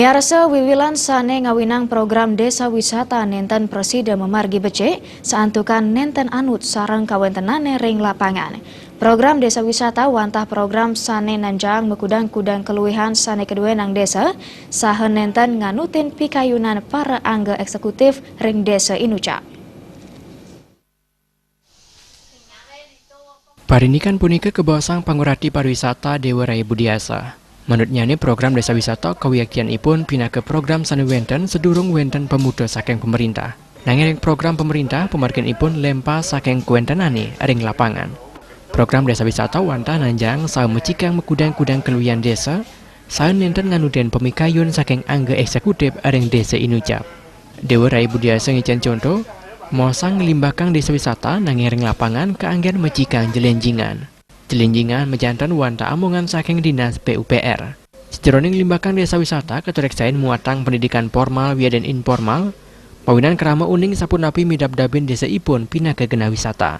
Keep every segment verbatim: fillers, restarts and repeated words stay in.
Miarsa, wiwilan sane ngawinang program desa wisata nenten prasida mamargi becik, santukan nenten anut sareng kawentenane ring lapangan. Program desa wisata wantah program sane nanjang makudang-kudang kaluihan sane kaduenang desa, saha nenten nganutin pikayunan para angga eksekutif ring desa inucap. Parindikan punika kabaosang pangurati pariwisata Dewa Raya Budiasa. Manutnyane, program desa wisata kawiaktianipun pinaka program sane wenten sadurung wenten pamutus saking pamarintah. Nanging ring program pamarintah, pamarginipun lempas saking kawentenane ring lapangan. Program desa wisata wantah nanjang saha mecikang makudang-kudang kaluihan desa, saha nenten nganutin pamikayun saking angga eksekutif ring desa inucap. Dewa Raya Budiasa ngicen conto, maosang nglimbakang desa wisata nanging ring lapangan kaanggen mecikang jelenjingan. Jelenjingan majanten wantah amongan saking Dinas P U P R. Sajeroning nglimbakang desa wisata katureksain muatang pendidikan formal wiadin informal, mawinan krama uning sapunapi midabdabin desa ipun pinaka genah wisata.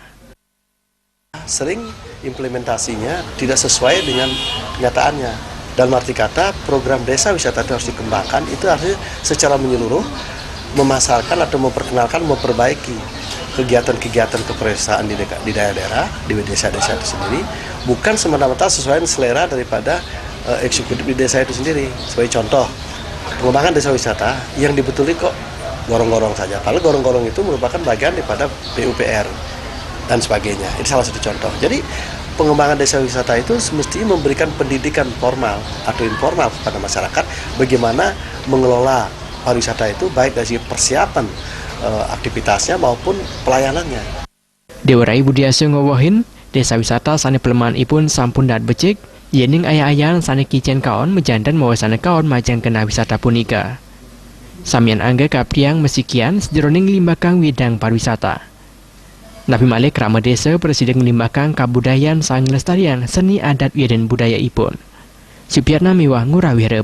Sering implementasinya tidak sesuai dengan kenyataannya. Dalam arti kata, program desa wisata itu harus dikembangkan, itu harus secara menyeluruh memasarkan atau memperkenalkan, memperbaiki kegiatan-kegiatan kepariwisataan di deka-, di daerah-daerah, di desa-desa itu sendiri, bukan semata-mata sesuai dengan selera daripada, eh, eksekutif di desa itu sendiri. Sebagai contoh, pengembangan desa wisata yang dibetulin kok gorong-gorong saja. Padahal gorong-gorong itu merupakan bagian daripada P U P R dan sebagainya. Itu salah satu contoh. Jadi, pengembangan desa wisata itu semestinya memberikan pendidikan formal atau informal kepada masyarakat bagaimana mengelola pariwisata itu, baik dari segi persiapan, eh, aktivitasnya maupun pelayanannya. Dewa Raya Budiasa ngawehin, desa wisata sane palemahanipun sampun dahat becik, yening aya-ayan sane kicen kaon majanten mawasana kaon majeng genah wisata punika. Samian angga kaaptiang masikian sajeroning nglimbakang widang pariwisata. Napi malih krama desa prasida nglimbakang kabudayan saha nglestariang seni adat wiadin budayaipun. Supiatna miwah Ngurah Wira